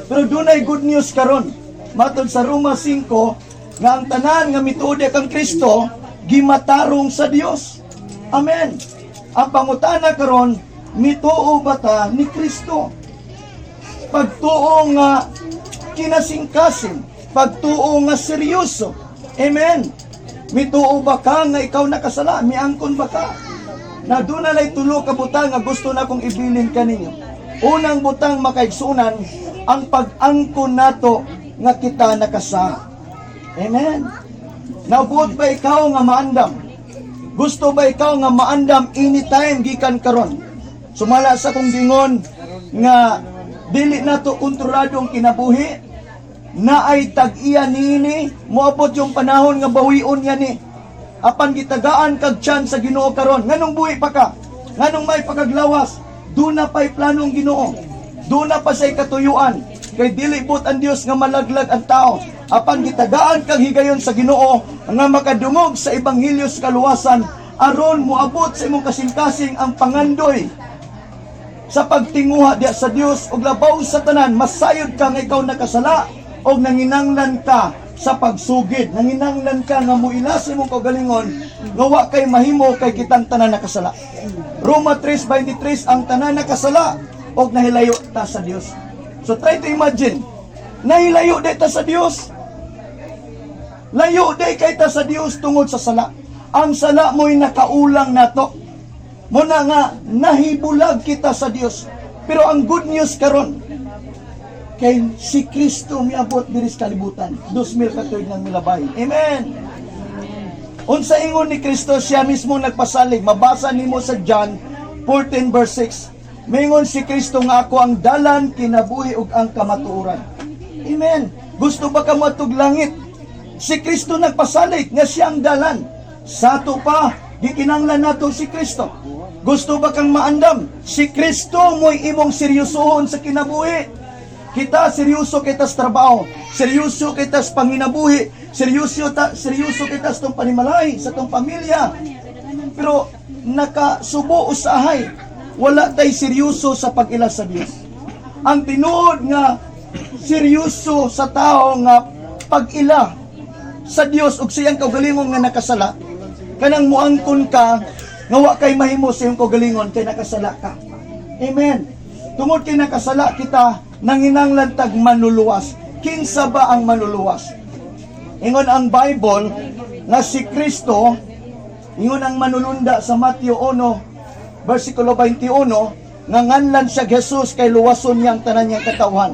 Pero dunay good news karon. Matod sa Roma 5 nga ang tanan nga mituo kang Kristo gimatarong sa Dios. Amen. Ang pangutana karon, mituo ba ta ni Kristo? Pagtuo nga kinasingkasing, pagtuo nga seryoso. Amen. Mituo ba ka nga ikaw nakasala? Miangkon ba ka? Na doon na lay tulo ka butang nga gusto na kong ibilin kaninyo. Unang butang, mga kaigsuonan, ang pag-angkon nato nga kita nakasala. Amen. Nabuot ba ikaw nga maandam? Gusto ba ikaw nga maandam anytime gikan karon? Sumala sa kong gingon nga dili nato kontrolado ang kinabuhi, naay tag-iya niini, moabot yung panahon nga bawion niya ni. Apan gitagaan kag chance sa Ginoo karon. Nganong buhi pa ka? Nganong may pagaglawas? Duna pa'y planong Ginoo. Duna pa say katuyuan. Kay dili buot ang Dios nga malaglag ang tao. Apan gitagaan kag higayon sa Ginoo nga makadungog sa ebanghelyo sa kaluwasan aron moabot sa imong kasing-kasing ang pangandoy sa pagtinguha diya sa Dios, ug labaw sa tanan, masayod ka nga ikaw nakasala og nanginanglan ka sa pagsugid, nanginanglan ka nga muila sa imong kaugalingon nga wa kay mahimo kay kitang tanan nakasala. Roma 3:23, ang tanan nakasala og nahilayo ta sa Dios. So try to imagine, nahilayo di ta sa Dios. Layo di kay ta sa Dios tungod sa sala. Ang sala mo'y nakaulang nato. Muna nga nahibulag kita sa Dios. Pero ang good news karon kay si Kristo miabot diri sa kalibutan. 2000 ka tuig nang milabay. Amen. Unsa ingon ni Kristo, siya mismo nagpasalig. Mabasa nimo sa John 14 verse 6. Mingon si Kristo nga, "Ako ang dalan, kinabuhi ug ang kamatuoran." Amen. Gusto ba ka moadtog langit? Si Kristo nagpasalig nga siya ang dalan. Sa ato pa, gikinanglan nato si Kristo. Gusto ba kang maandam? Si Kristo mo'y imong seryosohon sa kinabuhi. Kita, seryoso kita sa trabaho, seryoso kita sa panginabuhi, seryoso kita sa tong panimalay, sa tong pamilya. Pero nakasubo usahay, wala tay seryoso sa pag-ila sa Dios. Ang tinuod nga seryoso sa tao nga pag-ila sa Dios ug siyang kaugalingon nga nakasala, kanang muangkon ka nga wa kay mahimo sa iyong kaugalingon kay nakasala ka. Amen. Tungod kay nakasala kita, nanginanglan tag manluluwas. Kinsa ba ang manluluwas? Ingon ang Bible nga si Kristo, ingon ang manulunda sa Mateo 1 versikulo 21 nga nganlan siya Jesus kay luwason niyang tanan niyang katawhan.